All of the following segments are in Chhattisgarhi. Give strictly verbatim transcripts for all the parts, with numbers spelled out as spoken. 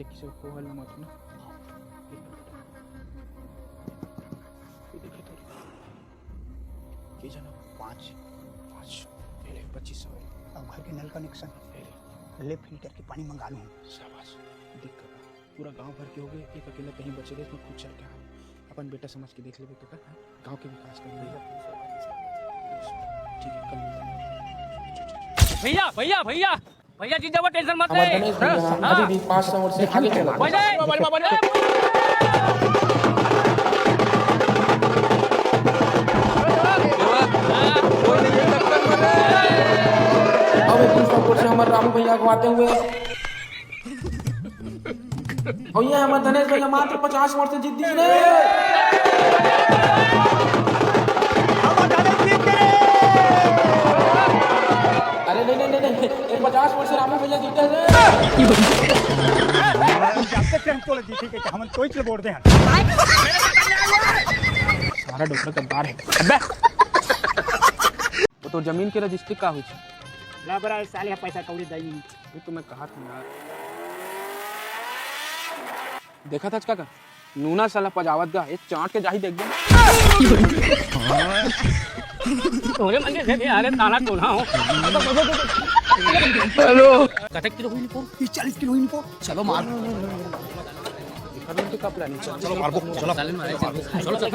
किसी को हल ना मालूम ना। ये देखे तो, ये जना पाँच, पाँच, ये ले पच्चीस सौ है। अब घर के नल कनेक्शन, ये ले। ले फिल्टर के पानी मंगा लूँ। शाबाश, दिक्कत पूरा गांव भर के हो गए, एक अकेला कहीं बचे रहे, इसमें खुद चल के आए। अपन बेटा समझ के देख लेबे काका, हाँ? गांव के विकास कर लेबे। ठीक है, कल मिलते हैं। भैया, भैया, भैया, भैया, जीत जाओ, टेंशन मत हमारे ले। गणेश भैया हाँ। अभी भी पाँच सौ वोट से आगे चल रहे हैं। भैया, अब इक्कीस सौ वोट से हमारे रामू भैया को आते हुए। और ये हमारे धनेश भैया मात्र पचास वोट से जीत दिए रे। अरे नहीं, नहीं, नहीं, नहीं, ये पचास वोट से रामू भैया जीते रे। जाते थे हम तो जीते के हम तो ही वोट दे हैं। सारा डोकरा का बार है। अबे, वो तो जमीन के रजिस्ट्री का हुई? ला बरा, साले पैसा कौड़ी दई। ये तो मैं कहा था यार। देखा था काका, नूना साला पजावत गा, ये चाट के जाही देख दे। तोरे मन के देखे, अरे ताला टोला हो। हेलो। कतेक किलो हुई निपो? तीस चालीस किलो हुई निपो। चलो मार। चलो मारबो, चलो।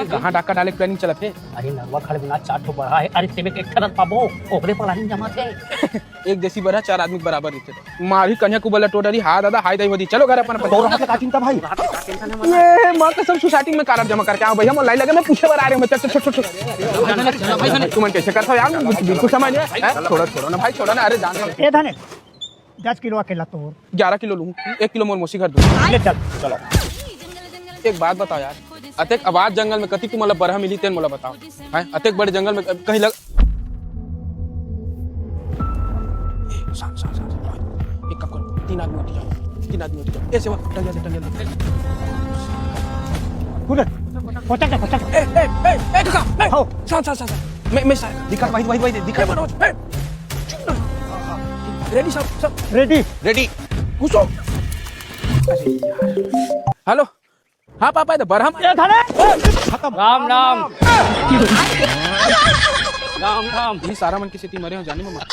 कहाँ डाका डाले planning चलत हे? अरे नरवा खड़े बिना चार ठो बढ़ा है। अरे तेमे के एक ठन पाबो, ओकरे planning जमा थे। एक देसी बरहा चार आदमी के बराबर रहिथे। मारही कन्या कुबल टोडरी, हाय दादा, हाय दाई होदी। चलो घर अपन, अपन। तोर हाथ ले का चिंता भाई? ये माँ कसम सोसाइटी में कारड जमा करके आओ भैया, मोर line लगे, मैं पूछे बर आ रहे हूँ, मैं चल, चल, चल, चल, चल। तुमन कैसे करता हो यार, मुझे बिल्कुल समझ नहीं आया। हैं? छोड़ो, छोड़ो ना भाई, छोड़ो ना, अरे जान दो। ए धने, दस किलो अकेला तोर। ग्यारह किलो लूँ, एक किलो मोर मौसी घर दूँ। ले चल। चलो। एक बात बताओ यार, अतेक आबाद जंगल में कति तुमन ला बरहा मिली, तेन मोला बताओ। हैं? अतेक बड़े जंगल में कहीं लग, ए, शांत, शांत, शांत, शांत। एक काम करो, तीन आदमी उठ जाओ, तीन आदमी उठ जाओ। ए, सेवा, टंगिया दे, टंगिया दे। कूद, पटक दे, पटक दे। ए, ए, ए, ए, काका, ए, हो। शांत, शांत, शांत, शांत। मैं, मैं शायद दिखा, भाई, भाई, भाई, दिखा। ए, मनोज, ए, चुप ना। Ready, सब, सब। Ready। Ready। घुसो। अरे यार। Hello। हाँ पापा, ये तो बरहम। ए, धने। खत्म। राम, राम। राम, राम। ये सारा मन के सेती मरे हो, जाने में मत।